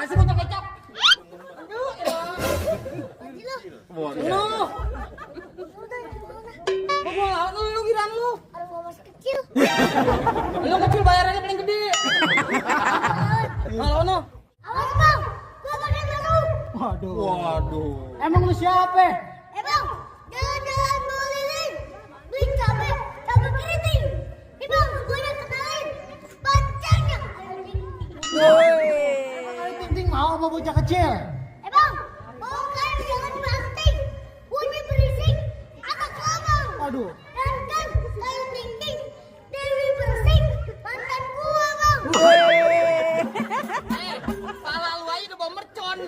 Kasih botol kecap. Aduh, lu. Gua lawan lu giran lu. Aduh, gua masih kecil. Lu kecil bayarannya paling gede. Halo, no. Awas, Bang. Gua pakai baru. Waduh. Emang lu siapa? Bang, jalan-jalan keliling. Beli cabai keriting. Bang, gua udah kenalin pacarnya. Kali ting mau sama bocah kecil. Bang, mau kayak jangan banting. Bunyi berisik, agak kelabang. Aduh. Dan kan, kayu ting-ting, Dewi Persik, mantan gua, Bang. Pala lu aja udah bawa mercon.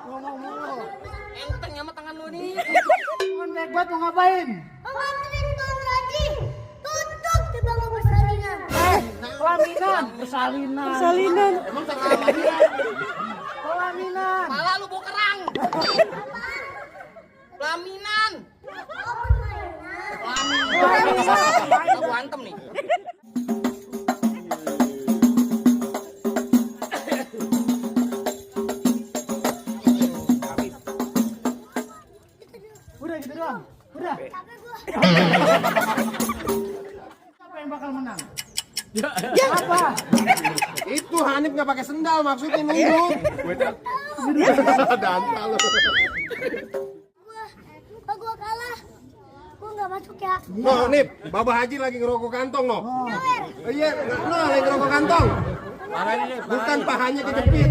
Ngomong mulu. Enteng sama tangan lu nih. Kan baik banget mau ngapain? Mau nganterin Bang Raji. Tutup di bangku persalinan. Pelaminan. Persalinan. Salinan. Emang tangan lagi. Pelaminan. Pala lu bawa kerang. Pelaminan. Oh, permainan. Pelaminan. Gua antem nih. Udah gitu doang. Udah. Capek gua. Siapa yang bakal menang? Apa? Itu Hanif nggak pakai sendal maksudnya nunduk. Dantal lu. Kalau gua kalah, gua nggak masuk ya. No, Nip, Baba Haji lagi ngerokok kantong no. Iya, no, lagi ngerokok kantong. Bukan pahanya kejepit.